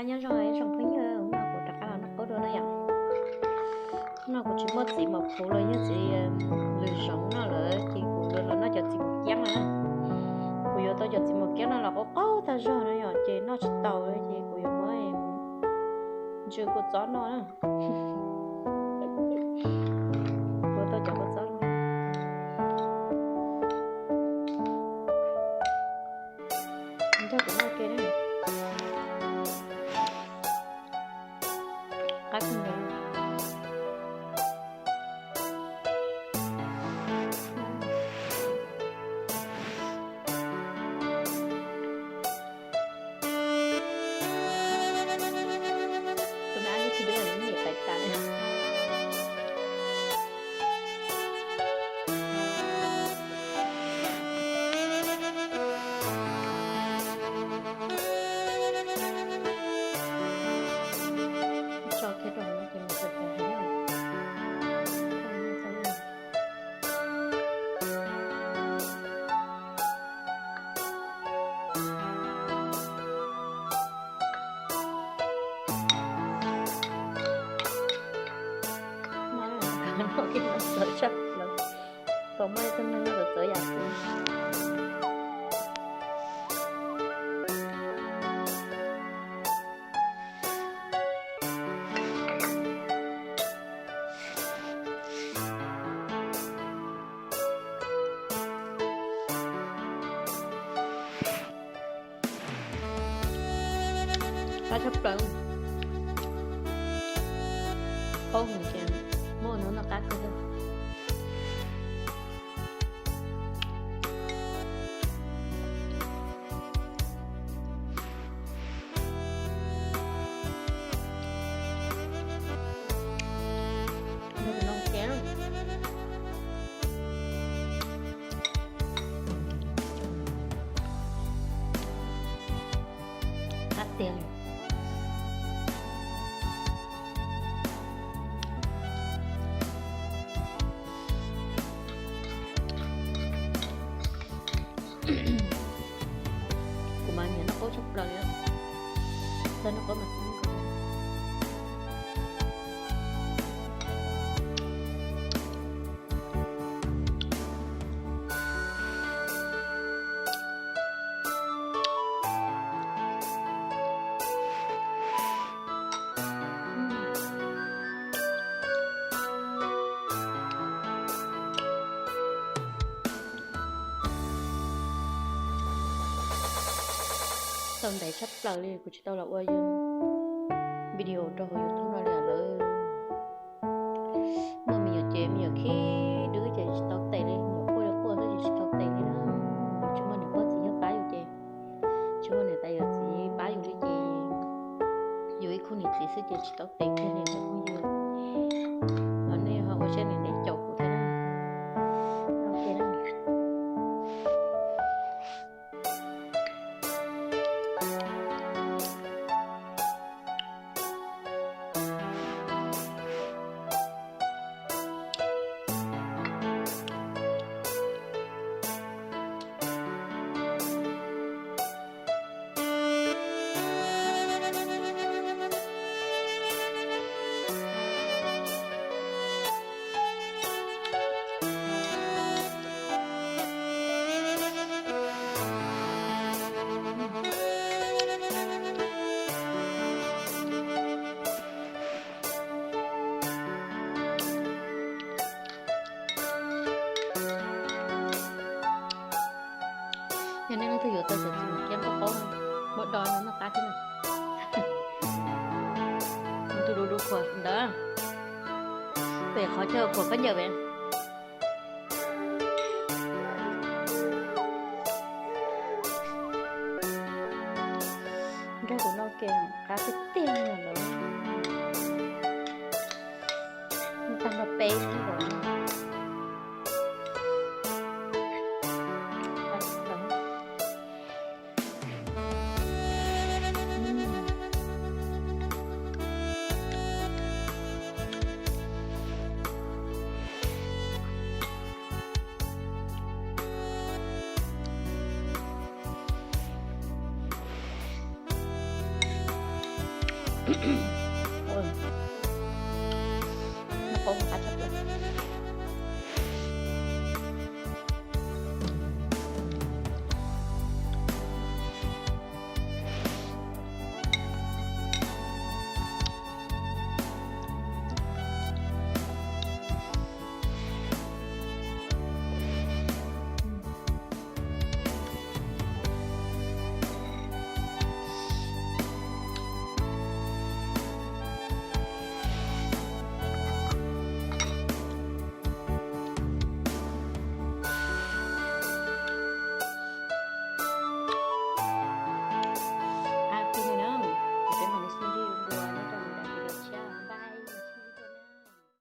Nyob zoo ib tsoom phooj ywg, hnub no kuv rov qab los noj qub dua na yom. Hnub no kuv tsis muaj txiv mos phuv los yog txiv lws zoov noj lawm ces kuv yuav los noj cov txiv mos kiab no na. Kuv yuav tau cov txiv mos kiab no los qaub qaub tag zog no yom, ces noj tsis tau ces kuv yuav muab ntsw kua txob noj na. Kuv tau cov kua txob no. Nrog kuv noj ke na. Qab kawg nkaus. Tus no ib tug niam pais tas. Tso kiag rau hauv no ces nws txawm tau heev na. Txawv tshaj plaws, thaum muaj ib tug neeg txawv txawv yam kuv. Qab tshaj plaws. Qaub heev ces muab noj noj qab kawg thiab. Qab tiag li. Kuv mas nyiam noj qaub tshaj plaws li, txawj noj qaub mas. Tau ntev tshaj plaws li kuv tsis tau los ua video rau hauv YouTube no li lawm. Muaj me nyuam ces me nyuam khib dwb ces tsis tau tes li, me nyuam quaj li quaj xwb ces tsis tau tes li na. Yus tsis muaj niam pog txiv yawg pab yus ces, tsis muaj niam tais yawm txiv pab yus li ces yus ib khub niam txiv xwb ces tsis tau tes kiag li cov phooj ywg. Los nej ho ua siab ntev ntev caum kuv thiab na. Yog nej leej twg yuav tau cov txiv mos kiab qaub qaub, muab do no noj qab thiab na. Tus du du khuam ntawd, pem qhov chaw khuam khaub ncaws pem. Nrog kuv noj ke, qab tiag tiag lawm. Tag nrho peb xwb os.